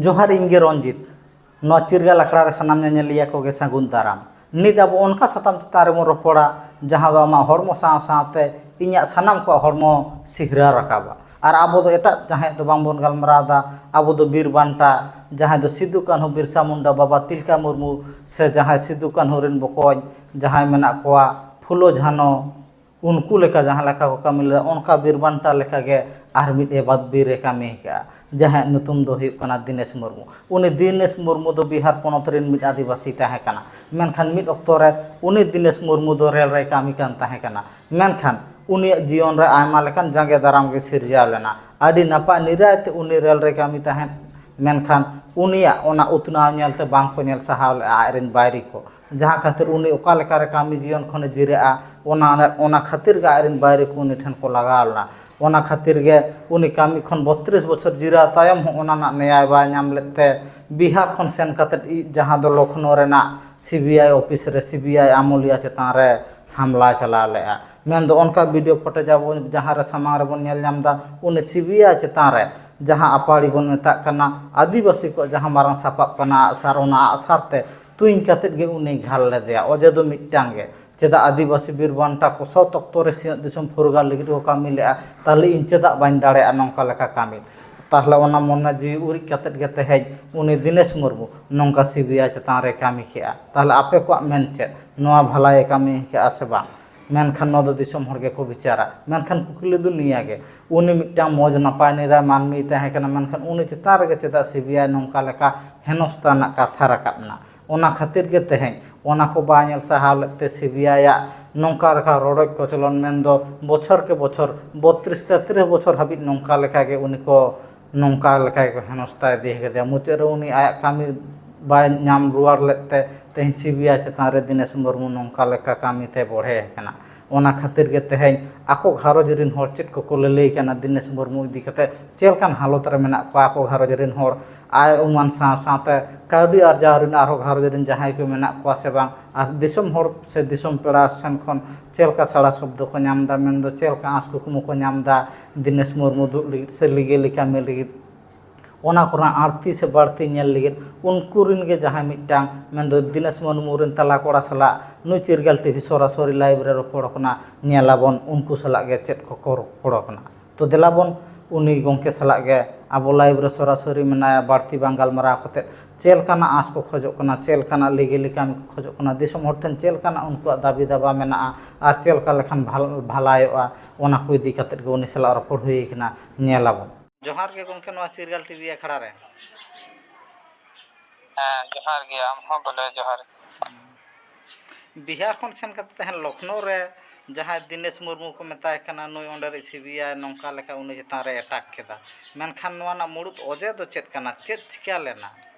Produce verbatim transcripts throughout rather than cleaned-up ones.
ᱡᱚᱦᱟᱨ, ᱤᱧ ᱜᱮ ᱨᱚᱧᱡᱤᱛ᱾ ᱱᱚᱣᱟ ᱪᱤᱨᱜᱟᱹᱞ ᱟᱠᱷᱲᱟ ᱨᱮ ᱥᱟᱱᱟᱢ ᱧᱮᱧᱮᱞᱤᱭᱟᱹ ᱠᱚᱜᱮ ᱥᱟᱹᱜᱩᱱ ᱫᱟᱨᱟᱢ᱾ ᱱᱤᱛ ᱟᱵᱚ ᱚᱱᱠᱟ ᱥᱟᱛᱟᱢ ᱪᱮᱛᱟᱱ ᱨᱮᱵᱚᱱ ᱨᱚᱯᱚᱲᱟ, ᱡᱟᱦᱟᱸ ᱫᱚ ᱟᱢᱟᱜ ᱦᱚᱲᱢᱚ ᱥᱟᱶ ᱥᱟᱶᱛᱮ ᱤᱧᱟᱹᱜ ᱥᱟᱱᱟᱢ ᱠᱚᱣᱟᱜ ᱦᱚᱲᱢᱚ ᱥᱤᱦᱨᱟᱹ ᱨᱟᱠᱟᱵᱟ᱾ ᱟᱨ ᱟᱵᱚ ᱫᱚ ᱮᱴᱟᱜ ᱡᱟᱦᱟᱸᱭ ᱫᱚ ᱵᱟᱝᱵᱚᱱ ᱜᱟᱞᱢᱟᱨᱟᱣ ᱮᱫᱟ, ᱟᱵᱚ ᱫᱚ ᱵᱤᱨ ᱵᱟᱱᱴᱟ, ᱡᱟᱦᱟᱸᱭ ᱫᱚ ᱥᱤᱫᱩ ᱠᱟᱹᱱᱦᱩ ᱵᱤᱨᱥᱟ ᱢᱩᱱᱰᱟ ᱵᱟᱵᱟ ᱛᱤᱞᱠᱟ ᱢᱩᱨᱢᱩ, ᱥᱮ ᱡᱟᱦᱟᱸᱭ ᱥᱤᱫᱩ ᱠᱟᱹᱱᱦᱩ ᱨᱮᱱ ᱵᱚᱠᱚᱧ ᱡᱟᱦᱟᱸᱭ ᱢᱮᱱᱟᱜ ᱠᱚᱣᱟ, ᱯᱷᱩᱞᱳ ᱡᱷᱟᱱᱚ, ᱩᱱᱠᱩ ᱞᱮᱠᱟ ᱡᱟᱦᱟᱸ ᱞᱮᱠᱟ ᱠᱚ ᱠᱟᱹᱢᱤ ᱞᱮᱫᱟ, ᱚᱱᱠᱟ ᱵᱤᱨ ᱵᱟᱱᱴᱟ ᱞᱮᱠᱟᱜᱮ ᱟᱨ ᱢᱤᱫ ᱮ ᱵᱟᱫ ᱵᱤᱨ ᱮ ᱠᱟᱹᱢᱤ ᱟᱠᱟᱫᱼᱟ, ᱡᱟᱦᱟᱸᱭᱟᱜ ᱧᱩᱛᱩᱢ ᱫᱚ ᱦᱩᱭᱩᱜ ᱠᱟᱱᱟ ᱫᱤᱱᱮᱥ ᱢᱩᱨᱢᱩ᱾ ᱩᱱᱤ ᱫᱤᱱᱮᱥ ᱢᱩᱨᱢᱩ ᱫᱚ ᱵᱤᱦᱟᱨ ᱯᱚᱱᱚᱛ ᱨᱮᱱ ᱢᱤᱫ ᱟᱹᱫᱤᱵᱟᱹᱥᱤ ᱛᱟᱦᱮᱸ ᱠᱟᱱᱟ, ᱢᱮᱱᱠᱷᱟᱱ ᱢᱤᱫ ᱚᱠᱛᱚ ᱨᱮ ᱩᱱᱤ ᱫᱤᱱᱮᱥ ᱢᱩᱨᱢᱩ ᱫᱚ ᱨᱮᱞ ᱨᱮᱭ ᱠᱟᱹᱢᱤ ᱠᱟᱱ ᱛᱟᱦᱮᱸ ᱠᱟᱱᱟ᱾ ᱢᱮᱱᱠᱷᱟᱱ ᱩᱱᱤᱭᱟᱜ ᱡᱤᱭᱚᱱ ᱨᱮ ᱟᱭᱢᱟ ᱞᱮᱠᱟᱱ ᱡᱟᱸᱜᱮ ᱫᱟᱨᱟᱢ ᱜᱮ ᱥᱤᱨᱡᱟᱹᱣ ᱞᱮᱱᱟ᱾ ᱟᱹᱰᱤ ᱱᱟᱯᱟᱭ ᱱᱤᱨᱟᱭ ᱛᱮ ᱩᱱᱤ ᱨᱮᱞ ᱨᱮ ᱠᱟᱹᱢᱤ ᱛᱟᱦᱮᱸᱫ, ᱢᱮᱱᱠᱷᱟᱱ ᱩᱱᱤᱭᱟᱜ ᱚᱱᱟ ᱩᱛᱱᱟᱹᱣ ᱧᱮᱞᱛᱮ ᱵᱟᱝ ᱠᱚ ᱧᱮᱞ ᱥᱟᱦᱟᱣ ᱞᱮᱫᱼᱟ ᱟᱡ ᱨᱮᱱ ᱵᱟᱹᱭᱨᱤ ᱠᱚ, ᱡᱟᱦᱟᱸ ᱠᱷᱟᱹᱛᱤᱨ ᱩᱱᱤ ᱚᱠᱟ ᱞᱮᱠᱟᱨᱮ ᱠᱟᱹᱢᱤ ᱡᱤᱭᱚᱱ ᱠᱷᱚᱱᱮ ᱡᱤᱨᱟᱹᱜᱼᱟ, ᱚᱱᱟ, ᱚᱱᱟ ᱠᱷᱟᱹᱛᱤᱨ ᱜᱮ ᱟᱡ ᱨᱮᱱ ᱵᱟᱹᱭᱨᱤ ᱠᱚ ᱩᱱᱤ ᱴᱷᱮᱱ ᱠᱚ ᱞᱟᱜᱟᱣ ᱞᱮᱱᱟ᱾ ᱚᱱᱟ ᱠᱷᱟᱹᱛᱤᱨ ᱜᱮ ᱩᱱᱤ ᱠᱟᱹᱢᱤ ᱠᱷᱚᱱ ᱵᱚᱛᱛᱨᱤᱥ ᱵᱚᱪᱷᱚᱨ ᱡᱤᱨᱟᱹᱣ ᱛᱟᱭᱚᱢ ᱦᱚᱸ ᱚᱱᱟ ᱨᱮᱱᱟᱜ ᱱᱮᱭᱟᱭ ᱵᱟᱭ ᱧᱟᱢ ᱞᱮᱫ ᱛᱮ ᱵᱤᱦᱟᱨ ᱠᱷᱚᱱ ᱥᱮᱱ ᱠᱟᱛᱮᱫ ᱤ-, ᱡᱟᱦᱟᱸ ᱫᱚ ᱞᱚᱠᱷᱱᱳ ᱨᱮᱱᱟᱜ ᱥᱤ ᱵᱤ ᱟᱭ ᱚᱯᱷᱤᱥ ᱨᱮ ᱥᱤ ᱵᱤ ᱟᱭ ᱟᱢᱚᱞᱤᱭᱟ ᱪᱮᱛᱟᱱ ᱨᱮ ᱦᱟᱢᱞᱟ ᱪᱟᱞᱟᱣ ᱞᱮᱫᱼᱟ᱾ ᱢᱮᱱᱫᱚ ᱚᱱᱠᱟ ᱵᱷᱤᱰᱤᱭᱳ ᱯᱷᱩᱴᱮᱡᱽ ᱟᱵᱚ ᱡᱟᱦᱟᱸ ᱨᱮ ᱥᱟᱢᱟᱝ ᱨᱮᱵᱚᱱ ᱧᱮᱞ ᱧᱟᱢ ᱮᱫᱟ, ᱩᱱᱤ ᱥᱤ ᱵᱤ ᱟᱭ ᱪᱮᱛᱟᱱ ᱨᱮ ᱡᱟᱦᱟᱸ ᱟᱯᱟᱲᱤ ᱵᱚᱱ ᱢᱮᱛᱟᱜ ᱠᱟᱱᱟ, ᱟᱹᱫᱤᱵᱟᱹᱥᱤ ᱠᱚᱣᱟᱜ ᱡᱟᱦᱟᱸ ᱢᱟᱨᱟᱝ ᱥᱟᱯᱟᱵ ᱠᱟᱱᱟ ᱟᱜᱼᱥᱟᱨ, ᱚᱱᱟ ᱟᱜᱼᱥᱟᱨ ᱛᱮ ᱛᱩᱧ ᱠᱟᱛᱮᱫ ᱜᱮ ᱩᱱᱤ ᱜᱷᱟᱞ ᱞᱮᱫᱮᱭᱟ᱾ ᱚᱡᱮ ᱫᱚ ᱢᱤᱫᱴᱟᱝ ᱜᱮ, ᱪᱮᱫᱟᱜ ᱟᱹᱫᱤᱵᱟᱹᱥᱤ ᱵᱤᱨ ᱵᱟᱱᱴᱟ ᱠᱚ ᱥᱚᱛ ᱚᱠᱛᱚ ᱨᱮ ᱥᱤᱧᱚᱛ ᱫᱤᱥᱚᱢ ᱯᱷᱩᱨᱜᱟᱹᱞ ᱞᱟᱹᱜᱤᱫ ᱠᱚ ᱠᱟᱹᱢᱤ ᱞᱮᱫᱼᱟ, ᱛᱟᱦᱞᱮ ᱤᱧ ᱪᱮᱫᱟᱜ ᱵᱟᱹᱧ ᱫᱟᱲᱮᱭᱟᱜᱼᱟ ᱱᱚᱝᱠᱟ ᱞᱮᱠᱟ ᱠᱟᱹᱢᱤ? ᱛᱟᱦᱞᱮ ᱚᱱᱟ ᱢᱚᱱᱮ ᱡᱤᱣᱤ ᱩᱨᱤᱡ ᱠᱟᱛᱮᱫ ᱜᱮ ᱛᱮᱦᱮᱧ ᱩᱱᱤ ᱫᱤᱱᱮᱥ ᱢᱩᱨᱢᱩ ᱱᱚᱝᱠᱟ ᱥᱤ ᱵᱤ ᱟᱭ ᱪᱮᱛᱟᱱ ᱨᱮ ᱠᱟᱹᱢᱤ ᱠᱮᱜᱼᱟ᱾ ᱛᱟᱦᱞᱮ ᱟᱯᱮ ᱠᱚᱣᱟᱜ ᱢᱮᱱ ᱪᱮᱫ? ᱱᱚᱣᱟ ᱵᱷᱟᱞᱟᱭᱮ ᱠᱟᱹᱢᱤ ᱠᱮᱜᱼᱟ ᱥᱮ ᱵᱟᱝ? ᱢᱮᱱᱠᱷᱟᱱ ᱱᱚᱣᱟ ᱫᱚ ᱫᱤᱥᱚᱢ ᱦᱚᱲ ᱜᱮᱠᱚ ᱵᱤᱪᱟᱨᱟ᱾ ᱢᱮᱱᱠᱷᱟᱱ ᱠᱩᱠᱞᱤ ᱫᱚ ᱱᱤᱭᱟᱹ ᱜᱮ, ᱩᱱᱤ ᱢᱤᱫᱴᱟᱝ ᱢᱚᱡᱽ ᱱᱟᱯᱟᱭ ᱱᱤᱨᱟᱭ ᱢᱟᱹᱱᱢᱤᱭ ᱛᱟᱦᱮᱸ ᱠᱟᱱᱟ, ᱢᱮᱱᱠᱷᱟᱱ ᱩᱱᱤ ᱪᱮᱛᱟᱱ ᱨᱮᱜᱮ ᱪᱮᱫᱟᱜ ᱥᱤ ᱵᱤ ᱟᱭ ᱱᱚᱝᱠᱟ ᱞᱮᱠᱟ ᱦᱮᱱᱚᱥᱛᱟ ᱨᱮᱱᱟᱜ ᱠᱟᱛᱷᱟ ᱨᱟᱠᱟᱵ ᱮᱱᱟ? ᱚᱱᱟ ᱠᱷᱟᱹᱛᱤᱨ ᱜᱮ ᱛᱮᱦᱮᱧ ᱚᱱᱟ ᱠᱚ ᱵᱟᱭ ᱧᱮᱞ ᱥᱟᱦᱟᱣ ᱞᱮᱫ ᱛᱮ ᱥᱤ ᱵᱤ ᱟᱭ ᱟᱜ ᱱᱚᱝᱠᱟ ᱞᱮᱠᱟ ᱨᱚᱰᱚᱡ ᱠᱚᱪᱞᱚᱱ, ᱢᱮᱱᱫᱚ ᱵᱚᱪᱷᱚᱨ ᱠᱮ ᱵᱚᱪᱷᱚᱨ ᱵᱚᱛᱛᱨᱤᱥ ᱛᱮᱛᱨᱤᱥ ᱵᱚᱪᱷᱚᱨ ᱦᱟᱹᱵᱤᱡ ᱱᱚᱝᱠᱟ ᱞᱮᱠᱟ ᱜᱮ ᱩᱱᱤ ᱠᱚ ᱱᱚᱝᱠᱟ ᱞᱮᱠᱟ ᱜᱮᱠᱚ ᱦᱮᱱᱚᱥᱛᱟ ᱤᱫᱤ ᱠᱟᱫᱮᱭᱟ᱾ ᱢᱩᱪᱟᱹᱫ ᱨᱮ ᱩᱱᱤ ᱟᱭᱟᱜ ᱠᱟᱹᱢᱤ ᱵᱟᱭ ᱧᱟᱢ ᱨᱩᱣᱟᱹᱲ ᱞᱮᱫ ᱛᱮ ᱛᱮᱦᱮᱧ ᱥᱤ ᱵᱤ ᱟᱭ ᱪᱮᱛᱟᱱ ᱨᱮ ᱫᱤᱱᱮᱥ ᱢᱩᱨᱢᱩ ᱱᱚᱝᱠᱟ ᱞᱮᱠᱟ ᱠᱟᱹᱢᱤ ᱛᱮ ᱵᱚᱲᱦᱮ ᱟᱠᱟᱱᱟ᱾ ᱚᱱᱟ ᱠᱷᱟᱹᱛᱤᱨ ᱜᱮ ᱛᱮᱦᱮᱧ ᱟᱠᱚ ᱜᱷᱟᱨᱚᱸᱡᱽ ᱨᱮᱱ ᱦᱚᱲ ᱪᱮᱫ ᱠᱚᱠᱚ ᱞᱟᱹᱞᱟᱹᱭ ᱠᱟᱱᱟ, ᱫᱤᱱᱮᱥ ᱢᱩᱨᱢᱩ ᱤᱫᱤ ᱠᱟᱛᱮ ᱪᱮᱫ ᱞᱮᱠᱟᱱ ᱦᱟᱞᱚᱛ ᱨᱮ ᱢᱮᱱᱟᱜ ᱠᱚᱣᱟ ᱟᱠᱚ ᱜᱷᱟᱨᱚᱸᱡᱽ ᱨᱮᱱ ᱦᱚᱲ, ᱟᱭ ᱩᱢᱟᱱ ᱥᱟᱶ ᱥᱟᱶᱛᱮ ᱠᱟᱹᱣᱰᱤ ᱟᱨᱡᱟᱣ ᱨᱮᱱ ᱟᱨᱦᱚᱸ ᱜᱷᱟᱨᱚᱸᱡᱽ ᱨᱮᱱ ᱡᱟᱦᱟᱸᱭ ᱠᱚ ᱢᱮᱱᱟᱜ ᱠᱚᱣᱟ ᱥᱮ ᱵᱟᱝ, ᱟᱨ ᱫᱤᱥᱚᱢ ᱦᱚᱲ ᱥᱮ ᱫᱤᱥᱚᱢ ᱯᱮᱲᱟ ᱥᱮᱱ ᱠᱷᱚᱱ ᱪᱮᱫ ᱞᱮᱠᱟ ᱥᱟᱲᱟ ᱥᱚᱵᱫᱚ ᱠᱚ ᱧᱟᱢ ᱮᱫᱟ, ᱢᱮᱱᱫᱚ ᱪᱮᱫ ᱞᱮᱠᱟ ᱟᱸᱥ ᱠᱩᱠᱢᱩ ᱠᱚ ᱧᱟᱢ ᱮᱫᱟ ᱫᱤᱱᱮᱥ ᱢᱩᱨᱢᱩ ᱫᱩᱜ ᱞᱟᱹᱜᱤᱫ ᱥᱮ ᱞᱤᱜᱟᱹᱞᱤ ᱠᱟᱹᱢᱤ ᱞᱟᱹᱜᱤᱫ, ᱚᱱᱟ ᱠᱚᱨᱮᱱᱟᱜ ᱟᱹᱲᱛᱤ ᱥᱮ ᱵᱟᱹᱲᱛᱤ ᱧᱮᱞ ᱞᱟᱹᱜᱤᱫ ᱩᱱᱠᱩ ᱨᱮᱱ ᱜᱮ ᱡᱟᱦᱟᱸᱭ ᱢᱤᱫᱴᱟᱝ, ᱢᱮᱱᱫᱚ ᱫᱤᱱᱮᱥ ᱢᱩᱨᱢᱩ ᱨᱮᱱ ᱛᱟᱞᱟ ᱠᱚᱲᱟ ᱥᱟᱞᱟᱜ ᱱᱩᱭ ᱪᱤᱨᱜᱟᱞ ᱴᱤᱵᱷᱤ ᱥᱚᱨᱟᱥᱚᱨᱤ live ᱨᱮ ᱨᱚᱯᱚᱲ ᱠᱟᱱᱟ, ᱧᱮᱞᱟᱵᱚᱱ ᱩᱱᱠᱩ ᱥᱟᱞᱟᱜ ᱜᱮ ᱪᱮᱫ ᱠᱚᱠᱚ ᱨᱚᱯᱚᱲ ᱠᱟᱱᱟ᱾ ᱛᱚ ᱫᱮᱞᱟᱵᱚᱱ ᱩᱱᱤ ᱜᱚᱢᱠᱮ ᱥᱟᱞᱟᱜ ᱜᱮ ᱟᱵᱚ live ᱨᱮ ᱥᱚᱨᱟᱥᱚᱨᱤ ᱢᱮᱱᱟᱭᱟ, ᱵᱟᱹᱲᱛᱤ ᱵᱟᱝ ᱜᱟᱞᱢᱟᱨᱟᱣ ᱠᱟᱛᱮᱫ ᱪᱮᱫ ᱞᱮᱠᱟᱱᱟᱜ ᱟᱸᱥ ᱠᱚ ᱠᱷᱚᱡᱚᱜ ᱠᱟᱱᱟ, ᱪᱮᱫ ᱞᱮᱠᱟᱱᱟᱜ legally ᱠᱟᱹᱢᱤ ᱠᱚ ᱠᱷᱚᱡᱚᱜ ᱠᱟᱱᱟ, ᱫᱤᱥᱚᱢ ᱦᱚᱲ ᱴᱷᱮᱱ ᱪᱮᱫ ᱞᱮᱠᱟᱱᱟᱜ ᱩᱱᱠᱩᱣᱟᱜ ᱫᱟᱹᱵᱤ ᱫᱟᱵᱟ ᱢᱮᱱᱟᱜᱼᱟ, ᱟᱨ ᱪᱮᱫ ᱞᱮᱠᱟ ᱞᱮᱠᱷᱟᱱ ᱵᱷᱟᱞ-, ᱵᱷᱟᱞᱟᱭᱚᱜᱼᱟ, ᱚᱱᱟ ᱠᱚ ᱤᱫᱤ ᱠᱟᱛᱮᱫ ᱜᱮ ᱩᱱᱤ ᱥᱟᱞᱟᱜ ᱨᱚᱯᱚᱲ ᱦᱩᱭ ᱠᱟᱱᱟ, ᱧᱮᱞᱟᱵᱚᱱ᱾ ᱡᱚᱦᱟᱨ ᱜᱮ ᱜᱚᱢᱠᱮ, ᱱᱚᱣᱟ ᱪᱤᱨᱜᱟᱞ ᱴᱤᱵᱷᱤ ᱟᱠᱷᱲᱟ ᱨᱮ᱾ ᱦᱮᱸ, ᱡᱚᱦᱟᱨ ᱜᱮ, ᱟᱢ ᱦᱚᱸ ᱵᱚᱞᱮ ᱡᱚᱦᱟᱨ᱾ ᱵᱤᱦᱟᱨ ᱠᱷᱚᱱ ᱥᱮᱱ ᱠᱟᱛᱮ ᱛᱟᱦᱮᱱ ᱞᱚᱠᱷᱱᱳ ᱨᱮ ᱡᱟᱦᱟᱸᱭ ᱫᱤᱱᱮᱥ ᱢᱩᱨᱢᱩ ᱠᱚ ᱢᱮᱛᱟᱭ ᱠᱟᱱᱟ, ᱱᱩᱭ ᱚᱸᱰᱮ ᱨᱮ ᱥᱤᱵᱤᱭᱟᱭ, ᱱᱚᱝᱠᱟ ᱞᱮᱠᱟ ᱩᱱᱤ ᱪᱮᱛᱟᱱ ᱨᱮ attack ᱠᱮᱫᱟ᱾ ᱢᱮᱱᱠᱷᱟᱱ ᱱᱚᱣᱟ ᱨᱮᱱᱟᱜ ᱢᱩᱲᱩᱫ ᱚᱡᱮ ᱫᱚ ᱪᱮᱫ ᱠᱟᱱᱟ? ᱪᱮᱫ ᱪᱤᱠᱟ ᱞᱮᱱᱟ?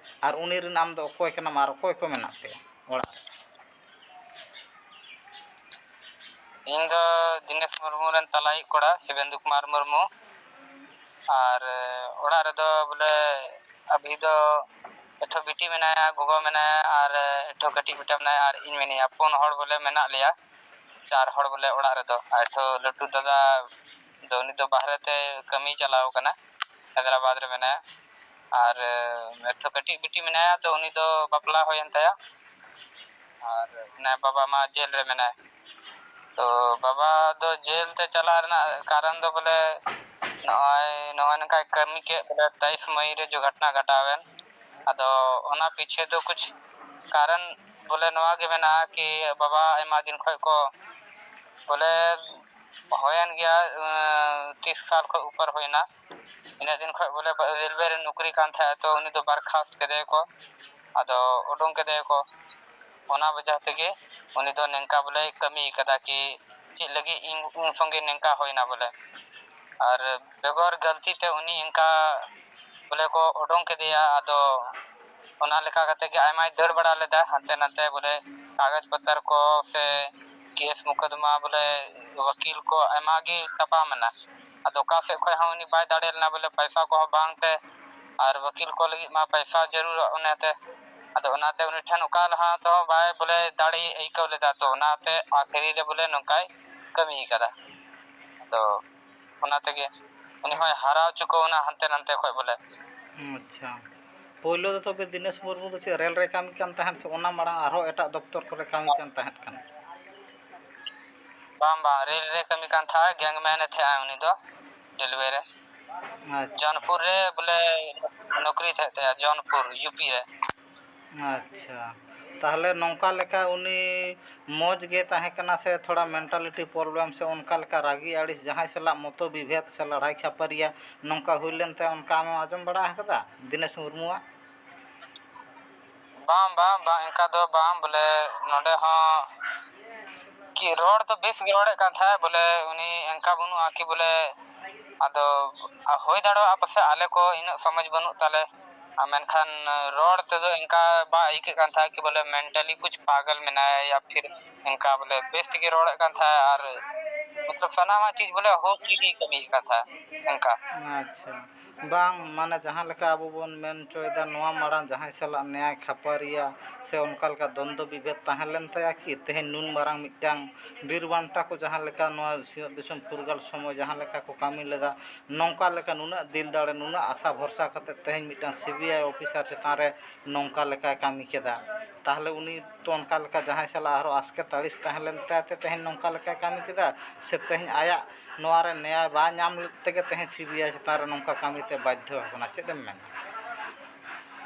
ᱟᱨ ᱩᱱᱤ ᱨᱮᱱ ᱟᱢ ᱫᱚ ᱚᱠᱚᱭ ᱠᱟᱱᱟᱢ ᱟᱨ ᱚᱠᱚᱭ ᱠᱚ ᱢᱮᱱᱟᱜ ᱯᱮᱭᱟ ᱚᱲᱟᱜ ᱨᱮ? ᱤᱧ ᱫᱚ ᱫᱤᱱᱮᱥ ᱢᱩᱨᱢᱩ ᱨᱮᱱ ᱛᱟᱞᱟᱭᱤᱡ ᱠᱚᱲᱟ, ᱥᱤᱵᱮᱱᱫᱩ ᱠᱩᱢᱟᱨ ᱢᱩᱨᱢᱩ᱾ ᱟᱨ, ᱮ, ᱚᱲᱟᱜ ᱨᱮᱫᱚ ᱵᱚᱞᱮ ᱟᱵᱷᱤ ᱫᱚ ᱮᱠᱴᱷᱚ ᱵᱤᱴᱤ ᱢᱮᱱᱟᱭᱟ, ᱜᱚᱜᱚ ᱢᱮᱱᱟᱭᱟ, ᱟᱨ, ᱮ, ᱮᱠᱴᱷᱚ ᱠᱟᱹᱴᱤᱡ ᱵᱮᱴᱟ ᱢᱮᱱᱟᱭᱟ, ᱟᱨ ᱤᱧ ᱢᱮᱱᱟᱹᱧᱟ᱾ ᱯᱩᱱ ᱦᱚᱲ ᱵᱚᱞᱮ ᱢᱮᱱᱟᱜ ᱞᱮᱭᱟ, ᱪᱟᱨ ᱦᱚᱲ ᱵᱚᱞᱮ ᱚᱲᱟᱜ ᱨᱮᱫᱚ᱾ ᱟᱨ ᱮᱠᱴᱷᱚ ᱞᱟᱹᱴᱩ ᱫᱟᱫᱟ ᱫᱚ, ᱩᱱᱤ ᱫᱚ ᱵᱟᱦᱨᱮ ᱛᱮ ᱠᱟᱹᱢᱤ ᱪᱟᱞᱟᱣ ᱠᱟᱱᱟ, ᱦᱟᱭᱫᱨᱟᱵᱟᱫᱽ ᱨᱮ ᱢᱮᱱᱟᱭᱟ᱾ ᱟᱨ, ᱮ, ᱮᱠᱴᱷᱚ ᱠᱟᱹᱴᱤᱡ ᱵᱤᱴᱤ ᱢᱮᱱᱟᱭᱟ, ᱛᱚ ᱩᱱᱤ ᱫᱚ ᱵᱟᱯᱞᱟ ᱦᱩᱭᱮᱱ ᱛᱟᱭᱟ᱾ ᱟᱨ ᱢᱮᱱᱟᱭ, ᱵᱟᱵᱟ ᱢᱟ ᱡᱮᱞ ᱨᱮ ᱢᱮᱱᱟᱭ᱾ ᱛᱚ ᱵᱟᱵᱟ ᱫᱚ ᱡᱮᱞ ᱛᱮ ᱪᱟᱞᱟᱜ ᱨᱮᱱᱟᱜ ᱠᱟᱨᱚᱱ ᱫᱚ ᱵᱚᱞᱮ ᱱᱚᱜᱼᱚᱭ, ᱱᱚᱜᱼᱚᱭ ᱱᱚᱝᱠᱟᱭ ᱠᱟᱹᱢᱤ ᱠᱮᱫ, ᱵᱚᱞᱮ ᱛᱮᱭᱤᱥ ᱢᱟᱹᱭ ᱨᱮ ᱡᱚ ᱜᱷᱚᱴᱱᱟ ᱜᱷᱚᱴᱟᱣᱮᱱ᱾ ᱟᱫᱚ ᱚᱱᱟ ᱯᱤᱪᱷᱮ ᱫᱚ ᱠᱩᱪ ᱠᱟᱨᱚᱱ ᱵᱚᱞᱮ ᱱᱚᱣᱟ ᱜᱮ ᱢᱮᱱᱟᱜᱼᱟ ᱠᱤ ᱵᱟᱵᱟ ᱟᱭᱢᱟ ᱫᱤᱱ ᱠᱷᱚᱡ ᱠᱚ ᱵᱚᱞᱮ ᱦᱩᱭᱮᱱ ᱜᱮᱭᱟ, ᱟᱸ, ᱛᱤᱥ ᱥᱟᱞ ᱠᱷᱚᱡ ᱩᱯᱚᱨ ᱦᱩᱭᱱᱟ᱾ ᱤᱱᱟᱹᱜ ᱫᱤᱱ ᱠᱷᱚᱡ ᱵᱚᱞᱮ ᱨᱮᱞᱣᱮ ᱨᱮ ᱱᱚᱠᱨᱤ ᱠᱟᱱ ᱛᱟᱦᱮᱸᱫ, ᱛᱚ ᱩᱱᱤ ᱫᱚ ᱵᱟᱨᱠᱷᱟᱥᱛ ᱠᱮᱫᱮᱭᱟᱠᱚ, ᱟᱫᱚ ᱩᱰᱩᱝ ᱠᱮᱫᱮᱭᱟᱠᱚ᱾ ᱚᱱᱟ ᱵᱟᱡᱟᱣ ᱛᱮᱜᱮ ᱩᱱᱤ ᱫᱚ ᱱᱤᱝᱠᱟ ᱵᱚᱞᱮ ᱠᱟᱹᱢᱤ ᱠᱟᱫᱟ ᱠᱤ ᱪᱮᱫ ᱞᱟᱹᱜᱤᱫ ᱤᱧ ᱩᱱ ᱥᱚᱸᱜᱮ ᱱᱤᱝᱠᱟ ᱦᱩᱭᱱᱟ ᱵᱚᱞᱮ᱾ ᱟᱨ ᱵᱮᱜᱚᱨ ᱜᱟᱹᱞᱛᱤ ᱛᱮ ᱩᱱᱤ ᱤᱱᱠᱟ ᱵᱚᱞᱮ ᱠᱚ ᱚᱰᱚᱝ ᱠᱮᱫᱮᱭᱟ᱾ ᱟᱫᱚ ᱚᱱᱟ ᱞᱮᱠᱟ ᱠᱟᱛᱮ ᱜᱮ ᱟᱭᱢᱟᱭ ᱫᱟᱹᱲ ᱵᱟᱲᱟ ᱞᱮᱫᱟ ᱦᱟᱱᱛᱮ ᱱᱟᱛᱮ ᱵᱚᱞᱮ, ᱠᱟᱜᱚᱡᱽ ᱯᱚᱛᱚᱨ ᱠᱚ ᱥᱮ ᱠᱮᱥ ᱢᱩᱠᱚᱫᱢᱟ ᱵᱚᱞᱮ ᱣᱟᱹᱠᱤᱞ ᱠᱚ ᱟᱭᱢᱟ ᱜᱮ ᱛᱟᱯᱟᱢ ᱮᱱᱟ᱾ ᱟᱫᱚ ᱚᱠᱟ ᱥᱮᱫ ᱠᱷᱚᱡ ᱦᱚᱸ ᱩᱱᱤ ᱵᱟᱭ ᱫᱟᱲᱮ ᱞᱮᱱᱟ ᱵᱚᱞᱮ, ᱯᱚᱭᱥᱟ ᱠᱚᱦᱚᱸ ᱵᱟᱝ ᱛᱮ, ᱟᱨ ᱣᱟᱹᱠᱤᱞ ᱠᱚ ᱞᱟᱹᱜᱤᱫ ᱢᱟ ᱯᱚᱭᱥᱟ ᱡᱟᱹᱨᱩᱲᱚᱜ ᱚᱱᱟᱛᱮ᱾ ᱟᱫᱚ ᱚᱱᱟᱛᱮ ᱩᱱᱤ ᱴᱷᱮᱱ ᱚᱠᱟ ᱞᱟᱦᱟ ᱛᱮᱦᱚᱸ ᱵᱟᱭ ᱵᱚᱞᱮ ᱫᱟᱲᱮ ᱟᱹᱭᱠᱟᱹᱣ ᱞᱮᱫᱟ᱾ ᱛᱚ ᱚᱱᱟᱛᱮ ᱟᱹᱠᱷᱤᱨᱤ ᱨᱮ ᱵᱚᱞᱮ ᱱᱚᱝᱠᱟᱭ ᱠᱟᱹᱢᱤ ᱠᱟᱫᱟ᱾ ᱟᱫᱚ ᱚᱱᱟ ᱛᱮᱜᱮ ᱩᱱᱤ ᱦᱚᱸᱭ ᱦᱟᱨᱟᱣ ᱦᱚᱪᱚ ᱠᱚ ᱚᱱᱟ ᱦᱟᱱᱛᱮ ᱱᱟᱱᱛᱮ ᱠᱷᱚᱡ ᱵᱚᱞᱮ᱾ ᱟᱪᱪᱷᱟ, ᱯᱳᱭᱞᱳ ᱫᱚ ᱛᱚᱵᱮ ᱫᱤᱱᱮᱥ ᱢᱩᱨᱢᱩ ᱫᱚ ᱪᱮᱫ ᱨᱮᱞ ᱨᱮ ᱠᱟᱹᱢᱤ ᱠᱟᱱ ᱛᱟᱦᱮᱸᱫ ᱥᱮ ᱚᱱᱟ ᱢᱟᱲᱟᱝ ᱟᱨᱦᱚᱸ ᱮᱴᱟᱜ ᱫᱚᱯᱛᱚᱨ ᱠᱚᱨᱮ ᱠᱟᱹᱢᱤ ᱠᱟᱱ ᱛᱟᱦᱮᱸᱫ ᱠᱟᱱᱟ? ᱵᱟᱝ, ᱵᱟᱝ, ᱨᱮᱞ ᱨᱮ ᱠᱟᱹᱢᱤ ᱠᱟᱱ ᱛᱟᱦᱮᱸᱫ, ᱜᱮᱝᱢᱮᱱ ᱮ ᱛᱟᱦᱮᱸᱫ ᱩᱱᱤ ᱫᱚ, ᱨᱮᱞᱣᱮ ᱨᱮ᱾ ᱟᱪᱪᱷᱟ᱾ ᱡᱚᱱᱯᱩᱨ ᱨᱮ ᱵᱚᱞᱮ ᱱᱚᱠᱨᱤ ᱛᱟᱦᱮᱸᱫ ᱛᱟᱭᱟ, ᱡᱚᱱᱯᱩᱨ, ᱭᱩ ᱯᱤ ᱨᱮ᱾ ᱟᱪᱪᱷᱟ, ᱛᱟᱦᱚᱞᱮ ᱱᱚᱝᱠᱟ ᱞᱮᱠᱟ ᱩᱱᱤ ᱢᱚᱡᱽ ᱜᱮ ᱛᱟᱦᱮᱸ ᱠᱟᱱᱟ ᱥᱮ ᱛᱷᱚᱲᱟ mentality problem ᱥᱮ ᱚᱱᱠᱟ ᱞᱮᱠᱟ ᱨᱟᱹᱜᱤ ᱟᱹᱲᱤᱥ, ᱡᱟᱦᱟᱸᱭ ᱥᱟᱞᱟᱜ ᱢᱚᱛᱚ ᱵᱤᱵᱷᱮᱫ ᱥᱮ ᱞᱟᱲᱦᱟᱭ ᱠᱷᱟᱹᱯᱟᱹᱨᱤᱭᱟ ᱱᱚᱝᱠᱟ ᱦᱩᱭ ᱞᱮᱱ ᱛᱟᱭᱟ, ᱚᱱᱠᱟ ᱟᱢᱮᱢ ᱟᱸᱡᱚᱢ ᱵᱟᱲᱟ ᱟᱠᱟᱫᱟ ᱫᱤᱱᱮᱥ ᱢᱩᱨᱢᱩᱣᱟᱜ? ᱵᱟᱝ, ᱵᱟᱝ, ᱵᱟᱝ, ᱚᱱᱠᱟ ᱫᱚ ᱵᱟᱝ, ᱵᱚᱞᱮ ᱱᱚᱰᱮ ᱦᱚᱸ ᱠᱤ ᱨᱚᱲ ᱫᱚ ᱵᱮᱥ ᱜᱮ ᱨᱚᱲᱮᱫ ᱠᱟᱱ ᱛᱟᱦᱮᱸᱫ, ᱵᱚᱞᱮ ᱩᱱᱤ ᱚᱱᱠᱟ ᱵᱟᱹᱱᱩᱜᱼᱟ ᱠᱤ ᱵᱚᱞᱮ, ᱟᱫᱚ ᱦᱩᱭ ᱫᱟᱲᱮᱭᱟᱜᱼᱟ ᱯᱟᱥᱮᱡ ᱟᱞᱮ ᱠᱚ ᱤᱱᱟᱹᱜ ᱥᱚᱢᱚᱡᱽ ᱵᱟᱹᱱᱩᱜ ᱛᱟᱞᱮ, ᱟᱨ ᱢᱮᱱᱠᱷᱟᱱ ᱨᱚᱲ ᱛᱮᱫᱚ ᱤᱱᱠᱟ ᱵᱟᱭ ᱟᱹᱭᱠᱟᱹᱜ ᱠᱟᱱ ᱛᱟᱦᱮᱸᱫ ᱠᱤ ᱵᱚᱞᱮ mentally ᱠᱩᱪ ᱯᱟᱜᱚᱞ ᱢᱮᱱᱟᱭᱟ ᱭᱟ ᱯᱷᱤᱨ ᱤᱱᱠᱟ ᱵᱚᱞᱮ ᱵᱮᱥ ᱛᱮᱜᱮ ᱨᱚᱲᱮᱫ ᱠᱟᱱ ᱛᱟᱦᱮᱸᱫ ᱟᱨ ᱢᱚᱛᱞᱚᱵ ᱥᱟᱱᱟᱢᱟᱜ ᱪᱤᱡᱽ ᱵᱚᱞᱮ ᱦᱳᱥ ᱨᱮᱜᱮ ᱠᱟᱹᱢᱤᱭᱮᱫ ᱠᱟᱱ ᱛᱟᱦᱮᱸᱫ ᱤᱱᱠᱟ᱾ ᱟᱪᱪᱷᱟ, ᱵᱟᱝ, ᱢᱟᱱᱮ ᱡᱟᱦᱟᱸ ᱞᱮᱠᱟ ᱟᱵᱚ ᱵᱚᱱ ᱢᱮᱱ ᱦᱚᱪᱚᱭᱮᱫᱟ, ᱱᱚᱣᱟ ᱢᱟᱲᱟᱝ ᱡᱟᱦᱟᱸᱭ ᱥᱟᱞᱟᱜ ᱱᱮᱭᱟᱭ ᱠᱷᱟᱯᱟᱨᱤᱭᱟ ᱥᱮ ᱚᱱᱠᱟ ᱞᱮᱠᱟ ᱫᱚᱱᱫᱚ ᱵᱤᱵᱷᱮᱫ ᱛᱟᱦᱮᱸ ᱞᱮᱱ ᱛᱟᱭᱟ ᱠᱤ, ᱛᱮᱦᱮᱧ ᱱᱩᱱ ᱢᱟᱨᱟᱝ ᱢᱤᱫᱴᱟᱝ ᱵᱤᱨ ᱵᱟᱱᱴᱟ ᱠᱚ ᱡᱟᱦᱟᱸ ᱞᱮᱠᱟ ᱱᱚᱣᱟ ᱥᱤᱧᱚᱛ ᱫᱤᱥᱚᱢ ᱯᱷᱩᱨᱜᱟᱹᱞ ᱥᱚᱢᱚᱭ ᱡᱟᱦᱟᱸ ᱞᱮᱠᱟ ᱠᱚ ᱠᱟᱹᱢᱤ ᱞᱮᱫᱟ, ᱱᱚᱝᱠᱟ ᱞᱮᱠᱟ ᱱᱩᱱᱟᱹᱜ ᱫᱤᱞ ᱫᱟᱲᱮ, ᱱᱩᱱᱟᱹᱜ ᱟᱥᱟ ᱵᱷᱚᱨᱥᱟ ᱠᱟᱛᱮ ᱛᱮᱦᱮᱧ ᱢᱤᱫᱴᱟᱝ ᱥᱤ ᱵᱤ ᱟᱭ ᱚᱯᱷᱤᱥᱟᱨ ᱪᱮᱛᱟᱱ ᱨᱮ ᱱᱚᱝᱠᱟ ᱞᱮᱠᱟᱭ ᱠᱟᱹᱢᱤ ᱠᱮᱫᱟ, ᱛᱟᱦᱚᱞᱮ ᱩᱱᱤ ᱛᱚ ᱚᱱᱠᱟ ᱞᱮᱠᱟ ᱡᱟᱦᱟᱸᱭ ᱥᱟᱞᱟᱜ ᱟᱨᱦᱚᱸ ᱟᱥᱠᱮᱛ ᱟᱹᱲᱤᱥ ᱛᱟᱦᱮᱸ ᱞᱮᱱ ᱛᱟᱭ ᱛᱮ ᱛᱮᱦᱮᱧ ᱱᱚᱝᱠᱟ ᱞᱮᱠᱟᱭ ᱠᱟᱹᱢᱤ ᱠᱮᱫᱟ, ᱥᱮ ᱛᱮᱦᱮᱧ ᱟᱭᱟᱜ ᱱᱚᱣᱟ ᱨᱮ ᱱᱮᱭᱟᱭ ᱵᱟᱭ ᱧᱟᱢ ᱞᱮᱫ ᱛᱮᱜᱮ ᱛᱮᱦᱮᱧ ᱥᱤ ᱵᱤ ᱟᱭ ᱪᱮᱛᱟᱱ ᱨᱮ ᱱᱚᱝᱠᱟ ᱠᱟᱹᱢᱤ ᱛᱮ ᱵᱟᱫᱽᱫᱷᱚ ᱟᱠᱟᱱᱟ? ᱪᱮᱫ ᱮᱢ ᱢᱮᱱᱟ?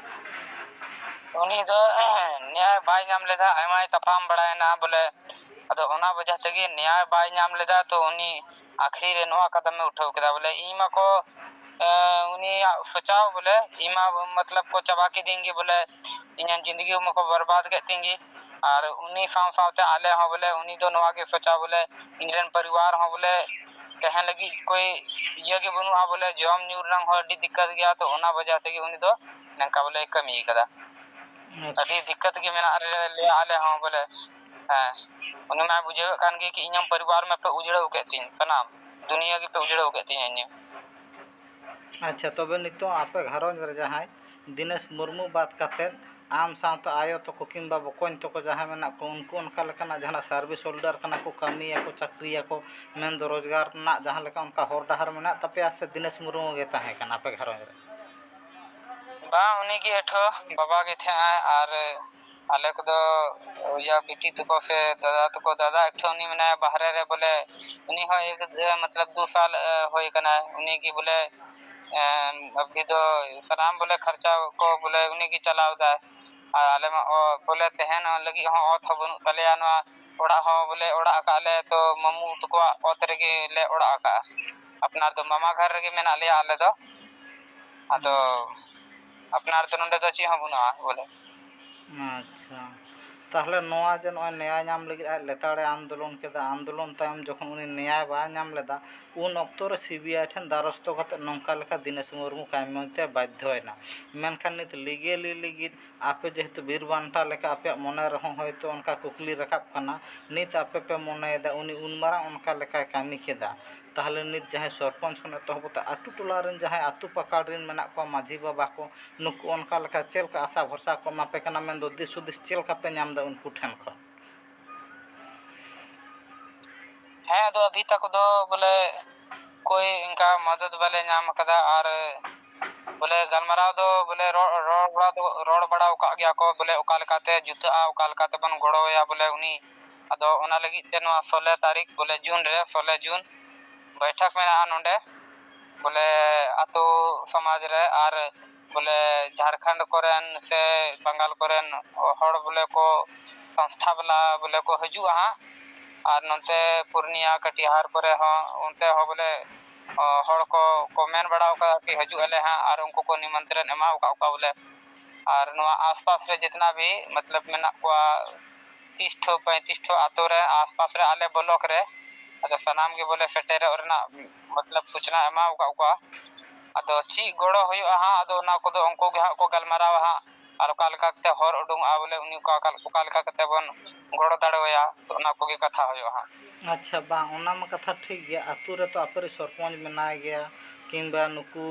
ᱩᱱᱤ ᱫᱚ ᱱᱮᱭᱟᱭ ᱵᱟᱭ ᱧᱟᱢ ᱞᱮᱫᱟ, ᱟᱭᱢᱟᱭ ᱛᱟᱯᱟᱢ ᱵᱟᱲᱟᱭᱮᱱᱟ ᱵᱚᱞᱮ, ᱟᱫᱚ ᱚᱱᱟ ᱵᱚᱡᱷᱟ ᱛᱮᱜᱮ ᱱᱮᱭᱟᱭ ᱵᱟᱭ ᱧᱟᱢ ᱞᱮᱫᱟ, ᱛᱚ ᱩᱱᱤ ᱟᱠᱷᱤᱨ ᱨᱮ ᱱᱚᱣᱟ ᱠᱟᱫᱟᱢᱮ ᱩᱴᱷᱟᱹᱣ ᱠᱮᱫᱟ ᱵᱚᱞᱮ, ᱤᱧ ᱢᱟᱠᱚ, ᱮ, ᱩᱱᱤᱭᱟᱜ ᱥᱚᱪᱟᱣ ᱵᱚᱞᱮ, ᱤᱧ ᱢᱟ ᱢᱚᱛᱞᱚᱵ ᱠᱚ ᱪᱟᱵᱟ ᱠᱤᱫᱤᱧ ᱜᱮ ᱵᱚᱞᱮ, ᱤᱧᱟᱹᱜ ᱡᱤᱱᱫᱮᱜᱤ ᱢᱟᱠᱚ ᱵᱚᱨᱵᱟᱫ ᱠᱮᱫ ᱛᱤᱧ ᱜᱮ, ᱟᱨ ᱩᱱᱤ ᱥᱟᱶ ᱥᱟᱶᱛᱮ ᱟᱞᱮ ᱦᱚᱸ ᱵᱚᱞᱮ, ᱩᱱᱤ ᱫᱚ ᱱᱚᱣᱟ ᱜᱮ ᱥᱚᱪᱟᱣ ᱵᱚᱞᱮ, ᱤᱧ ᱨᱮᱱ ᱯᱚᱨᱤᱵᱟᱨ ᱦᱚᱸ ᱵᱚᱞᱮ ᱛᱟᱦᱮᱸ ᱞᱟᱹᱜᱤᱫ ᱠᱚᱭ ᱤᱭᱟᱹ ᱜᱮ ᱵᱟᱹᱱᱩᱜᱼᱟ ᱵᱚᱞᱮ, ᱡᱚᱢ ᱧᱩ ᱨᱮᱱᱟᱜ ᱦᱚᱸ ᱟᱹᱰᱤ ᱫᱤᱠᱠᱟᱛ ᱜᱮᱭᱟ, ᱛᱚ ᱚᱱᱟ ᱵᱚᱡᱷᱟ ᱛᱮᱜᱮ ᱩᱱᱤ ᱫᱚ ᱱᱚᱝᱠᱟ ᱵᱚᱞᱮ ᱠᱟᱹᱢᱤ ᱠᱟᱫᱟ᱾ ᱟᱪᱪᱷᱟ᱾ ᱟᱹᱰᱤ ᱫᱤᱠᱠᱟᱛ ᱜᱮ ᱢᱮᱱᱟᱜ ᱞᱮᱭᱟ ᱟᱞᱮ ᱦᱚᱸ ᱵᱚᱞᱮ᱾ ᱦᱮᱸ, ᱩᱱᱤ ᱢᱟᱭ ᱵᱩᱡᱷᱟᱹᱣᱮᱫ ᱠᱟᱱ ᱜᱮ ᱠᱤ ᱤᱧᱟᱹᱜ ᱯᱚᱨᱤᱵᱟᱨ ᱢᱟᱯᱮ ᱩᱡᱲᱟᱹᱣ ᱠᱮᱫ ᱛᱤᱧ, ᱥᱟᱱᱟᱢ ᱫᱩᱱᱤᱭᱟᱹ ᱜᱮᱯᱮ ᱩᱡᱲᱟᱹᱣ ᱠᱮᱫ ᱛᱤᱧᱟ ᱤᱧᱟᱹᱜ᱾ ᱟᱪᱪᱷᱟ, ᱛᱚᱵᱮ ᱱᱤᱛᱚᱜ ᱟᱯᱮ ᱜᱷᱟᱨᱚᱸᱡᱽ ᱨᱮ ᱡᱟᱦᱟᱸᱭ ᱫᱤᱱᱮᱥ ᱢᱩᱨᱢᱩ ᱵᱟᱫ ᱠᱟᱛᱮᱫ ᱟᱢ ᱥᱟᱶᱛᱮ ᱟᱭᱳ ᱛᱟᱠᱚ ᱠᱤᱝᱵᱟ ᱵᱚᱠᱚᱧ ᱛᱟᱠᱚ ᱡᱟᱦᱟᱸᱭ ᱢᱮᱱᱟᱜ ᱠᱚ, ᱩᱱᱠᱩ ᱚᱱᱠᱟ ᱞᱮᱠᱟᱱᱟᱜ ᱡᱟᱦᱟᱱᱟᱜ service holder ᱠᱟᱱᱟ ᱠᱚ, ᱠᱟᱹᱢᱤᱭᱟᱠᱚ, ᱪᱟᱹᱠᱨᱤᱭᱟᱠᱚ, ᱢᱮᱱᱫᱚ ᱨᱳᱡᱽᱜᱟᱨ ᱨᱮᱱᱟᱜ ᱡᱟᱦᱟᱸ ᱞᱮᱠᱟ ᱚᱱᱠᱟ ᱦᱚᱨ ᱰᱟᱦᱟᱨ ᱢᱮᱱᱟᱜ ᱛᱟᱯᱮᱭᱟ ᱥᱮ ᱫᱤᱱᱮᱥ ᱢᱩᱨᱢᱩ ᱜᱮ ᱛᱟᱦᱮᱸ ᱠᱟᱱᱟ ᱟᱯᱮ ᱜᱷᱟᱨᱚᱸᱡᱽ ᱨᱮ? ᱵᱟᱝ, ᱩᱱᱤ ᱜᱮ ᱮᱴᱷᱚ ᱵᱟᱵᱟ ᱜᱮ ᱛᱟᱦᱮᱸᱜᱼᱟᱭ᱾ ᱟᱨ ᱟᱞᱮ ᱠᱚᱫᱚ ᱤᱭᱟ ᱵᱤᱴᱤ ᱛᱟᱠᱚ ᱥᱮ ᱫᱟᱫᱟ ᱛᱟᱠᱚ, ᱫᱟᱫᱟ ᱮᱴᱷᱚ ᱩᱱᱤ ᱢᱮᱱᱟᱭᱟ ᱵᱟᱦᱨᱮ ᱨᱮ, ᱵᱚᱞᱮ ᱩᱱᱤ ᱦᱚᱸ ᱮᱠ, ᱢᱚᱛᱞᱚᱵ ᱫᱩ ᱥᱟᱞ ᱦᱩᱭ ᱠᱟᱱᱟᱭ, ᱩᱱᱤ ᱜᱮ ᱵᱚᱞᱮ ᱮᱢ, ᱟᱵᱷᱤ ᱫᱚ ᱥᱟᱱᱟᱢ ᱵᱚᱞᱮ ᱠᱷᱚᱨᱪᱟ ᱠᱚ ᱵᱚᱞᱮ ᱩᱱᱤ ᱜᱮ ᱪᱟᱞᱟᱣ ᱫᱟᱭ᱾ ᱟᱨ ᱟᱞᱮ ᱢᱟ ᱚ, ᱵᱚᱞᱮ ᱛᱟᱦᱮᱱ ᱞᱟᱹᱜᱤᱫ ᱦᱚᱸ ᱚᱛ ᱦᱚᱸ ᱵᱟᱹᱱᱩᱜ ᱛᱟᱞᱮᱭᱟ, ᱱᱚᱣᱟ ᱚᱲᱟᱜ ᱦᱚᱸ ᱵᱚᱞᱮ ᱚᱲᱟᱜ ᱟᱠᱟᱫ ᱞᱮ ᱛᱚ ᱢᱟᱢᱩ ᱛᱟᱠᱚᱣᱟᱜ ᱚᱛ ᱨᱮᱜᱮ ᱞᱮ ᱚᱲᱟᱜ ᱟᱠᱟᱫᱼᱟ᱾ ᱟᱯᱱᱟᱨ ᱫᱚ ᱢᱟᱢᱟ ᱜᱷᱚᱨ ᱨᱮᱜᱮ ᱢᱮᱱᱟᱜ ᱞᱮᱭᱟ ᱟᱞᱮ ᱫᱚ᱾ ᱟᱫᱚ ᱟᱯᱱᱟᱨ ᱫᱚ ᱱᱚᱰᱮ ᱫᱚ ᱪᱮᱫ ᱦᱚᱸ ᱵᱟᱹᱱᱩᱜᱼᱟ ᱵᱚᱞᱮ᱾ ᱟᱪᱪᱷᱟ, ᱛᱟᱦᱚᱞᱮ ᱱᱚᱣᱟ ᱡᱮ ᱱᱚᱜᱼᱚᱭ ᱱᱮᱭᱟᱭ ᱧᱟᱢ ᱞᱟᱹᱜᱤᱫ ᱟᱡ ᱞᱮᱛᱟᱲᱮ ᱟᱱᱫᱳᱞᱚᱱ ᱠᱮᱫᱟ, ᱟᱱᱫᱳᱞᱚᱱ ᱛᱟᱭᱚᱢ ᱡᱚᱠᱷᱚᱱ ᱩᱱᱤ ᱱᱮᱭᱟᱭ ᱵᱟᱭ ᱧᱟᱢ ᱞᱮᱫᱟ, ᱩᱱ ᱚᱠᱛᱚ ᱨᱮ ᱥᱤ ᱵᱤ ᱟᱭ ᱴᱷᱮᱱ ᱫᱟᱨᱚᱥᱛᱚ ᱠᱟᱛᱮ ᱱᱚᱝᱠᱟ ᱞᱮᱠᱟ ᱫᱤᱱᱮᱥ ᱢᱩᱨᱢᱩ ᱠᱟᱹᱢᱤ ᱛᱮ ᱵᱟᱫᱽᱫᱷᱚᱭᱮᱱᱟ᱾ ᱢᱮᱱᱠᱷᱟᱱ ᱱᱤᱛ ᱞᱤᱜᱮᱞᱤ ᱞᱟᱹᱜᱤᱫ ᱟᱯᱮ ᱡᱮᱦᱮᱛᱩ ᱵᱤᱨ ᱵᱟᱱᱴᱟ ᱞᱮᱠᱟ ᱟᱯᱮᱭᱟᱜ ᱢᱚᱱᱮ ᱨᱮᱦᱚᱸ ᱦᱚᱭᱛᱳ ᱚᱱᱠᱟ ᱠᱩᱠᱞᱤ ᱨᱟᱠᱟᱵ ᱠᱟᱱᱟ, ᱱᱤᱛ ᱟᱯᱮ ᱯᱮ ᱢᱚᱱᱮᱭᱮᱫᱟ ᱩᱱᱤ ᱩᱱ ᱢᱟᱨᱟᱝ ᱚᱱᱠᱟ ᱞᱮᱠᱟᱭ ᱠᱟᱹᱢᱤ ᱠᱮᱫᱟ, ᱛᱟᱦᱚᱞᱮ ᱱᱤᱛ ᱡᱟᱦᱟᱸᱭ ᱥᱚᱨᱯᱚᱧᱪ ᱠᱷᱚᱱ ᱮᱛᱚᱦᱚᱵ ᱠᱟᱛᱮ ᱟᱹᱛᱩ ᱴᱚᱞᱟ ᱨᱮᱱ ᱡᱟᱦᱟᱸᱭ ᱟᱹᱛᱩ ᱯᱟᱠᱟᱲ ᱨᱮᱱ ᱢᱮᱱᱟᱜ ᱠᱚᱣᱟ, ᱢᱟᱹᱡᱷᱤ ᱵᱟᱵᱟ ᱠᱚ, ᱱᱩᱠᱩ ᱚᱱᱠᱟ ᱞᱮᱠᱟ ᱪᱮᱫ ᱞᱮᱠᱟ ᱟᱥᱟ ᱵᱷᱚᱨᱥᱟ ᱠᱚ ᱮᱢᱟ ᱯᱮ ᱠᱟᱱᱟ, ᱢᱮᱱᱫᱚ ᱫᱤᱥ ᱦᱩᱫᱤᱥ ᱪᱮᱫ ᱞᱮᱠᱟ ᱯᱮ ᱧᱟᱢ ᱮᱫᱟ ᱩᱱᱠᱩ ᱴᱷᱮᱱ ᱠᱷᱚᱱ? ᱦᱮᱸ, ᱟᱫᱚ ᱟᱵᱷᱤ ᱛᱟᱠᱚ ᱫᱚ ᱵᱚᱞᱮ ᱠᱳᱭ ᱤᱱᱠᱟ ᱢᱚᱫᱚᱫ ᱵᱟᱞᱮ ᱧᱟᱢ ᱟᱠᱟᱫᱟ᱾ ᱟᱨ ᱵᱚᱞᱮ ᱜᱟᱞᱢᱟᱨᱟᱣ ᱫᱚ ᱵᱚᱞᱮ ᱨᱚᱲ, ᱨᱚᱲ ᱵᱟᱲᱟ ᱫᱚ, ᱨᱚᱲ ᱵᱟᱲᱟ ᱟᱠᱟᱫ ᱜᱮᱭᱟ ᱠᱚ ᱵᱚᱞᱮ ᱚᱠᱟ ᱞᱮᱠᱟᱛᱮ ᱡᱩᱛᱟᱹᱜᱼᱟ, ᱚᱠᱟ ᱞᱮᱠᱟ ᱛᱮᱵᱚᱱ ᱜᱚᱲᱚᱣᱟᱭᱟ ᱵᱚᱞᱮ ᱩᱱᱤ᱾ ᱟᱫᱚ ᱚᱱᱟ ᱞᱟᱹᱜᱤᱫ ᱛᱮ ᱱᱚᱣᱟ ᱥᱳᱞᱮ ᱛᱟᱹᱨᱤᱠᱷ ᱵᱚᱞᱮ ᱡᱩᱱ ᱨᱮ, ᱥᱳᱞᱮ ᱡᱩᱱ ᱵᱳᱭᱴᱷᱚᱠ ᱢᱮᱱᱟᱜᱼᱟ ᱱᱚᱰᱮ ᱵᱚᱞᱮ ᱟᱛᱳ ᱥᱚᱢᱟᱡᱽ ᱨᱮ᱾ ᱟᱨ ᱵᱚᱞᱮ ᱡᱷᱟᱲᱠᱷᱚᱸᱰ ᱠᱚᱨᱮᱱ ᱥᱮ ᱵᱟᱝᱜᱟᱞ ᱠᱚᱨᱮᱱ ᱦᱚᱲ ᱵᱚᱞᱮ ᱠᱚ ᱥᱚᱝᱥᱛᱷᱟ ᱵᱟᱞᱟ ᱵᱚᱞᱮ ᱠᱚ ᱦᱤᱡᱩᱜᱼᱟ ᱦᱟᱸᱜ᱾ ᱟᱨ ᱱᱚᱛᱮ ᱯᱩᱨᱱᱤᱭᱟ, ᱠᱟᱴᱤᱦᱟᱨ ᱠᱚᱨᱮ ᱦᱚᱸ, ᱚᱱᱛᱮ ᱦᱚᱸ ᱵᱚᱞᱮ, ᱚ, ᱦᱚᱲ ᱠᱚ, ᱠᱚ ᱢᱮᱱ ᱵᱟᱲᱟ ᱟᱠᱟᱫᱟ ᱠᱤ ᱦᱤᱡᱩᱜ ᱟᱞᱮ ᱦᱟᱸᱜ, ᱟᱨ ᱩᱱᱠᱩ ᱠᱚ ᱱᱤᱢᱚᱱᱛᱨᱚᱱ ᱮᱢᱟ ᱟᱠᱟᱫ ᱠᱚᱣᱟ ᱵᱚᱞᱮ᱾ ᱟᱨ ᱱᱚᱣᱟ ᱟᱥᱯᱟᱥ ᱨᱮ ᱡᱤᱛᱱᱟ ᱵᱷᱤ ᱢᱚᱛᱞᱚᱵ ᱢᱮᱱᱟᱜ ᱠᱚᱣᱟ, ᱛᱤᱥ ᱴᱷᱚ ᱯᱚᱸᱭᱛᱨᱤᱥ ᱴᱷᱚ ᱟᱛᱳ ᱨᱮ ᱟᱥᱯᱟᱥ ᱨᱮ ᱟᱞᱮ ᱵᱞᱚᱠ ᱨᱮ, ᱟᱫᱚ ᱥᱟᱱᱟᱢ ᱜᱮ ᱵᱚᱞᱮ ᱥᱮᱴᱮᱨᱚᱜ ᱨᱮᱱᱟᱜ ᱢᱚᱛᱞᱚᱵ ᱥᱩᱪᱱᱟ ᱮᱢᱟ ᱟᱠᱟᱫ ᱠᱚᱣᱟ᱾ ᱟᱫᱚ ᱪᱮᱫ ᱜᱚᱲᱚ ᱦᱩᱭᱩᱜᱼᱟ ᱦᱟᱸᱜ, ᱟᱫᱚ ᱚᱱᱟ ᱠᱚᱫᱚ ᱩᱱᱠᱩ ᱜᱮ ᱦᱟᱸᱜ ᱠᱚ ᱜᱟᱞᱢᱟᱨᱟᱣᱟ ᱦᱟᱸᱜ᱾ ᱟᱨ ᱚᱠᱟ ᱞᱮᱠᱟ ᱠᱟᱛᱮ ᱦᱚᱨ ᱩᱰᱩᱝᱚᱜᱼᱟ ᱵᱚᱞᱮ ᱩᱱᱤ ᱚᱠᱟ, ᱚᱠᱟ ᱞᱮᱠᱟ ᱠᱟᱛᱮ ᱵᱚᱱ ᱜᱚᱲᱚ ᱫᱟᱲᱮᱣᱟᱭᱟ, ᱚᱱᱟ ᱠᱚᱜᱮ ᱠᱟᱛᱷᱟ ᱦᱩᱭᱩᱜᱼᱟ ᱦᱟᱸᱜ᱾ ᱟᱪᱪᱷᱟ, ᱵᱟᱝ, ᱚᱱᱟ ᱢᱟ ᱠᱟᱛᱷᱟ ᱴᱷᱤᱠ ᱜᱮᱭᱟ, ᱟᱹᱛᱩ ᱨᱮᱛᱚ ᱟᱯᱮ ᱨᱮᱱ ᱥᱚᱨᱯᱚᱧᱪ ᱢᱮᱱᱟᱭ ᱜᱮᱭᱟ, ᱠᱤᱝᱵᱟ ᱱᱩᱠᱩ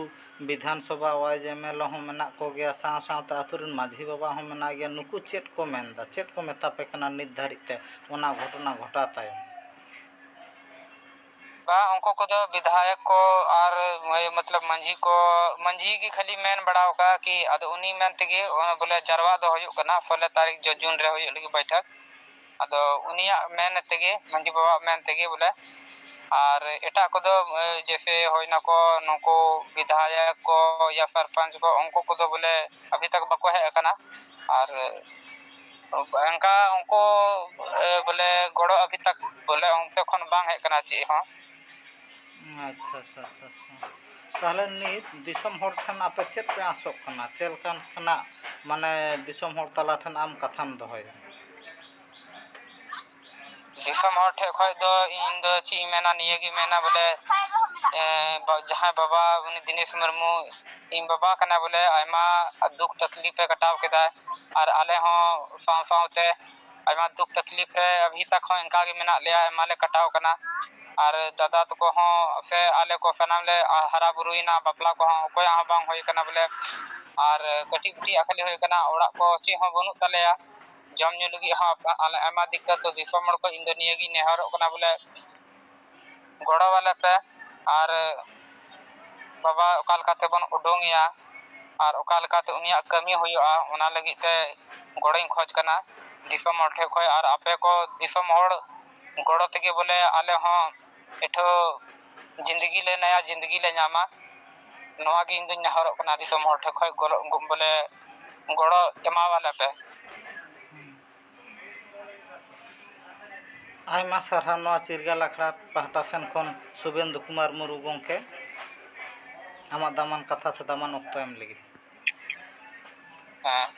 ᱵᱤᱫᱷᱟᱱ ᱥᱚᱵᱷᱟ ᱣᱟᱭᱤᱡᱽ ᱮᱢ ᱮᱞ ᱮ ᱦᱚᱸ ᱢᱮᱱᱟᱜ ᱠᱚᱜᱮᱭᱟ, ᱥᱟᱶ ᱥᱟᱶᱛᱮ ᱟᱹᱛᱩ ᱨᱮᱱ ᱢᱟᱹᱡᱷᱤ ᱵᱟᱵᱟ ᱦᱚᱸ ᱢᱮᱱᱟᱭ ᱜᱮᱭᱟ᱾ ᱱᱩᱠᱩ ᱪᱮᱫ ᱠᱚ ᱢᱮᱱᱫᱟ, ᱪᱮᱫ ᱠᱚ ᱢᱮᱛᱟ ᱯᱮ ᱠᱟᱱᱟ ᱱᱤᱛ ᱫᱷᱟᱹᱨᱤᱡ ᱛᱮ ᱚᱱᱟ ᱜᱷᱚᱴᱚᱱᱟ ᱜᱷᱚᱴᱟᱣ ᱛᱟᱭᱚᱢ? ᱵᱟ, ᱩᱱᱠᱩ ᱠᱚᱫᱚ ᱵᱤᱫᱷᱟᱭᱚᱠ ᱠᱚ ᱟᱨ, ᱮ, ᱢᱚᱛᱞᱚᱵ ᱢᱟᱹᱡᱷᱤ ᱠᱚ, ᱢᱟᱹᱡᱷᱤ ᱜᱮ ᱠᱷᱟᱹᱞᱤ ᱢᱮᱱ ᱵᱟᱲᱟ ᱟᱠᱟᱫᱼᱟ ᱠᱤ ᱟᱫᱚ ᱩᱱᱤ ᱢᱮᱱ ᱛᱮᱜᱮ, ᱚᱱᱟ ᱵᱚᱞᱮ ᱡᱟᱨᱣᱟ ᱫᱚ ᱦᱩᱭᱩᱜ ᱠᱟᱱᱟ ᱥᱳᱞᱳ ᱛᱟᱹᱨᱤᱠᱷ ᱡᱚ ᱡᱩᱱ ᱨᱮ ᱦᱩᱭᱩᱜ ᱞᱟᱹᱜᱤᱫ ᱵᱟᱭᱴᱷᱟᱠ᱾ ᱟᱫᱚ ᱩᱱᱤᱭᱟᱜ ᱢᱮᱱ ᱛᱮᱜᱮ, ᱢᱟᱹᱡᱷᱤ ᱵᱟᱵᱟᱣᱟᱜ ᱢᱮᱱ ᱛᱮᱜᱮ ᱵᱚᱞᱮ᱾ ᱟᱨ ᱮᱴᱟᱜ ᱠᱚᱫᱚ, ᱮ, ᱡᱮᱭᱥᱮ ᱦᱩᱭᱱᱟᱠᱚ ᱱᱩᱠᱩ ᱵᱤᱫᱷᱟᱭᱚᱠ ᱠᱚ ᱭᱟ ᱥᱚᱨᱯᱚᱧᱪ ᱠᱚ, ᱩᱱᱠᱩ ᱠᱚᱫᱚ ᱵᱚᱞᱮ ᱟᱵᱷᱤ ᱛᱟᱠ ᱵᱟᱠᱚ ᱦᱮᱡ ᱟᱠᱟᱱᱟ᱾ ᱟᱨ ᱚᱱᱠᱟ ᱩᱱᱠᱩ, ᱮ, ᱵᱚᱞᱮ ᱜᱚᱲᱚ ᱟᱵᱷᱤ ᱛᱟᱠ ᱵᱚᱞᱮ ᱚᱱᱛᱮ ᱠᱷᱚᱱ ᱵᱟᱝ ᱦᱮᱡ ᱟᱠᱟᱱᱟ ᱪᱮᱫ ᱦᱚᱸ᱾ ᱟᱪᱪᱷᱟ, ᱟᱪᱪᱷᱟ, ᱟᱪᱪᱷᱟ, ᱟᱪᱪᱷᱟ᱾ ᱛᱟᱦᱚᱞᱮ ᱱᱤᱛ ᱫᱤᱥᱚᱢ ᱦᱚᱲ ᱴᱷᱮᱱ ᱟᱯᱮ ᱪᱮᱫ ᱯᱮ ᱟᱸᱥᱚᱜ ᱠᱟᱱᱟ? ᱪᱮᱫ ᱞᱮᱠᱟᱱᱟᱜ, ᱢᱟᱱᱮ, ᱫᱤᱥᱚᱢ ᱦᱚᱲ ᱛᱟᱞᱟ ᱴᱷᱮᱱ ᱟᱢ ᱠᱟᱛᱷᱟᱢ ᱫᱚᱦᱚᱭᱟ? ᱫᱤᱥᱚᱢ ᱦᱚᱲ ᱴᱷᱮᱡ ᱠᱷᱚᱡ ᱫᱚ ᱤᱧ ᱫᱚ ᱪᱮᱫ ᱤᱧ ᱢᱮᱱᱟ, ᱱᱤᱭᱟᱹ ᱜᱮ ᱢᱮᱱᱟ ᱵᱚᱞᱮ, ᱮ, ᱵᱟ-, ᱡᱟᱦᱟᱸᱭ ᱵᱟᱵᱟ, ᱩᱱᱤ ᱫᱤᱱᱮᱥ ᱢᱩᱨᱢᱩ, ᱤᱧ ᱵᱟᱵᱟ ᱠᱟᱱᱟᱭ ᱵᱚᱞᱮ, ᱟᱭᱢᱟ ᱫᱩᱠ ᱛᱟᱠᱞᱤᱯ ᱮ ᱠᱟᱴᱟᱣ ᱠᱮᱫᱟ᱾ ᱟᱨ ᱟᱞᱮ ᱦᱚᱸ ᱥᱟᱶ ᱥᱟᱶᱛᱮ ᱟᱭᱢᱟ ᱫᱩᱠ ᱛᱟᱠᱞᱤᱯ ᱨᱮ ᱟᱵᱷᱤ ᱛᱟᱠ ᱦᱚᱸ ᱚᱱᱠᱟ ᱜᱮ ᱢᱮᱱᱟᱜ ᱞᱮᱭᱟ, ᱟᱭᱢᱟ ᱞᱮ ᱠᱟᱴᱟᱣ ᱠᱟᱱᱟ᱾ ᱟᱨ ᱫᱟᱫᱟ ᱛᱟᱠᱚ ᱦᱚᱸ ᱥᱮ ᱟᱞᱮ ᱠᱚ ᱥᱟᱱᱟᱢ ᱞᱮ ᱦᱟᱨᱟ ᱵᱩᱨᱩᱭᱮᱱᱟ, ᱵᱟᱯᱞᱟ ᱠᱚᱦᱚᱸ ᱚᱠᱚᱭᱟᱜ ᱦᱚᱸ ᱵᱟᱝ ᱦᱩᱭ ᱠᱟᱱᱟ ᱵᱚᱞᱮ᱾ ᱟᱨ ᱠᱟᱹᱴᱤᱡ ᱠᱟᱹᱴᱤᱡ ᱟᱜ ᱠᱷᱟᱹᱞᱤ ᱦᱩᱭ ᱠᱟᱱᱟ, ᱚᱲᱟᱜ ᱠᱚ ᱪᱮᱫ ᱦᱚᱸ ᱵᱟᱹᱱᱩᱜ ᱛᱟᱞᱮᱭᱟ, ᱡᱚᱢ ᱧᱩ ᱞᱟᱹᱜᱤᱫ ᱦᱚᱸ ᱟᱞᱮ ᱟᱭᱢᱟ ᱫᱤᱠᱠᱟᱛ᱾ ᱛᱚ ᱫᱤᱥᱚᱢ ᱦᱚᱲ ᱠᱚ ᱤᱧ ᱫᱚ ᱱᱤᱭᱟᱹ ᱜᱤᱧ ᱱᱮᱦᱚᱨᱚᱜ ᱠᱟᱱᱟ ᱵᱚᱞᱮ, ᱜᱚᱲᱚ ᱟᱞᱮ ᱯᱮ᱾ ᱟᱨ ᱵᱟᱵᱟ ᱚᱠᱟ ᱞᱮᱠᱟ ᱛᱮᱵᱚᱱ ᱩᱰᱩᱝ ᱮᱭᱟ ᱟᱨ ᱚᱠᱟ ᱞᱮᱠᱟᱛᱮ ᱩᱱᱤᱭᱟᱜ ᱠᱟᱹᱢᱤ ᱦᱩᱭᱩᱜᱼᱟ, ᱚᱱᱟ ᱞᱟᱹᱜᱤᱫ ᱛᱮ ᱜᱚᱲᱚᱧ ᱠᱷᱚᱡᱽ ᱠᱟᱱᱟ ᱫᱤᱥᱚᱢ ᱦᱚᱲ ᱴᱷᱮᱡ ᱠᱷᱚᱡ᱾ ᱟᱨ ᱟᱯᱮ ᱠᱚ ᱫᱤᱥᱚᱢ ᱦᱚᱲ ᱜᱚᱲᱚ ᱛᱮᱜᱮ ᱵᱚᱞᱮ ᱟᱞᱮ ᱦᱚᱸ ᱮᱴᱷᱟᱹ ᱡᱤᱱᱫᱮᱜᱤ ᱞᱮ ᱱᱟᱭᱟ ᱡᱤᱱᱫᱮᱜᱤ ᱞᱮ ᱧᱟᱢᱟ᱾ ᱱᱚᱣᱟ ᱜᱮ ᱤᱧ ᱫᱚᱧ ᱱᱮᱦᱚᱨᱚᱜ ᱠᱟᱱᱟ ᱫᱤᱥᱚᱢ ᱦᱚᱲ ᱴᱷᱮᱡ ᱠᱷᱚᱡ ᱜᱚᱲᱚ, ᱵᱚᱞᱮ ᱜᱚᱲᱚ ᱮᱢᱟᱣᱟᱞᱮ ᱯᱮ᱾ ᱟᱭᱢᱟ ᱥᱟᱨᱦᱟᱣ ᱱᱚᱣᱟ ᱪᱤᱨᱜᱟᱹᱞ ᱟᱠᱷᱲᱟ ᱯᱟᱦᱴᱟ ᱥᱮᱱ ᱠᱷᱚᱱ ᱥᱩᱵᱮᱱᱫᱩ ᱠᱩᱢᱟᱨ ᱢᱩᱨᱢᱩ ᱜᱚᱢᱠᱮ, ᱟᱢᱟᱜ ᱫᱟᱢᱟᱱ ᱠᱟᱛᱷᱟ ᱥᱮ ᱫᱟᱢᱟᱱ ᱚᱠᱛᱚ ᱮᱢ ᱞᱟᱹᱜᱤᱫ᱾ ᱦᱮᱸ,